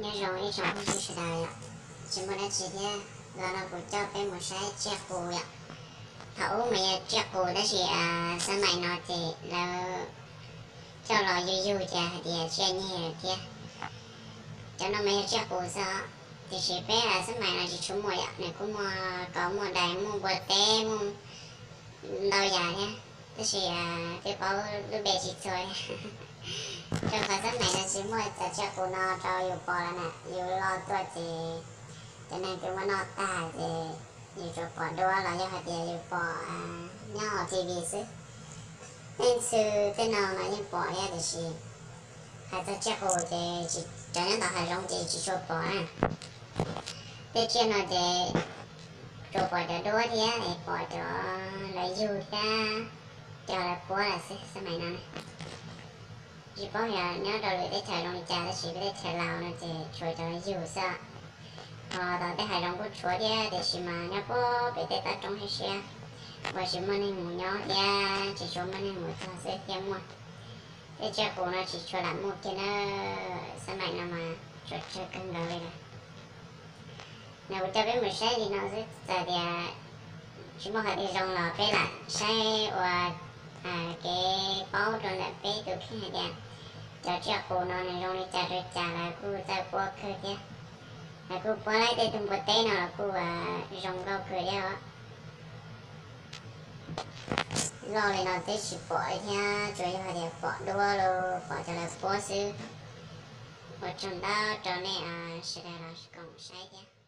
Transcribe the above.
Nyob zoo ib tsoom phooj ywg sawv daws yom, tsis muaj dab tsi thiab, los no kuv coj peb mus saib tsiaj qus yom. Thaum ub mas yog tsiaj qus tab sis xab maim no ces lawv coj los yug yug ces hais tias tsiaj nyeg lawm thiab. Cov no mas yog tsiaj qus xwb os, tiam sis peb xab maim no tsis tshua muaj yom, nws kuj muaj kauv muaj dais muaj npua teb muaj ntau yam thiab, tab sis twb paub lub npe tsis txhua thiab. Rau qhov xab maim no tsis muaj cov tsiaj qus no rau yus pom lawm na, yus los tuaj ces cov neeg twb muab noj tag ces yus tsuas pom duab los yog hais tias yus pom nyob hauv T V xwb. Tej ntxhw tej no mas yeej pom thiab tiam sis hais txog tsiaj qus ces cov nyob ntawm hav zoov ces tsis tshua pom na. Tej tsiaj no ces tsuas pom cov duab thiab es pom cov lawv yug thiab cog lawv puab lawm xwb xab maim no na. Tsis paub yog nyob rau lwm teb chaws zoo li cas tab sis peb teb chaws Laus no ces tshuav cov yug xwb. Ho tom tej hav zoov kuj tshuav thiab tiam sis mas nyob puag pem tej toj roob siab siab uas tsis muaj neeg mus nyob thiab tsis tshua muaj neeg mus txog xwb thiaj muaj. Tej tsiaj qus no tsis tshua lam muaj kiag na, xab maim no mas tsuas tsawg kawg nkaus li lawm. Nws kuv coj peb mus saib li no xwb, txawm tias tsis muaj qhov twg zoo los peb lam saib ua kev paub rau ntawm peb tus kheej hais tias cov tsiaj qus no nws zoo li cas rau cas lawv kuj txawj puab kawg thiab. Lawv kuj puab laib tej tug npua teb no los kuj zoo nkauj kawg thiab os. Loj li no twb tsis pom li thiab, tsuas yog hais tias pom duab los pom cov lawv puab xwb. Ua tsaug ntau rau nej sawv daws los koom saib thiab.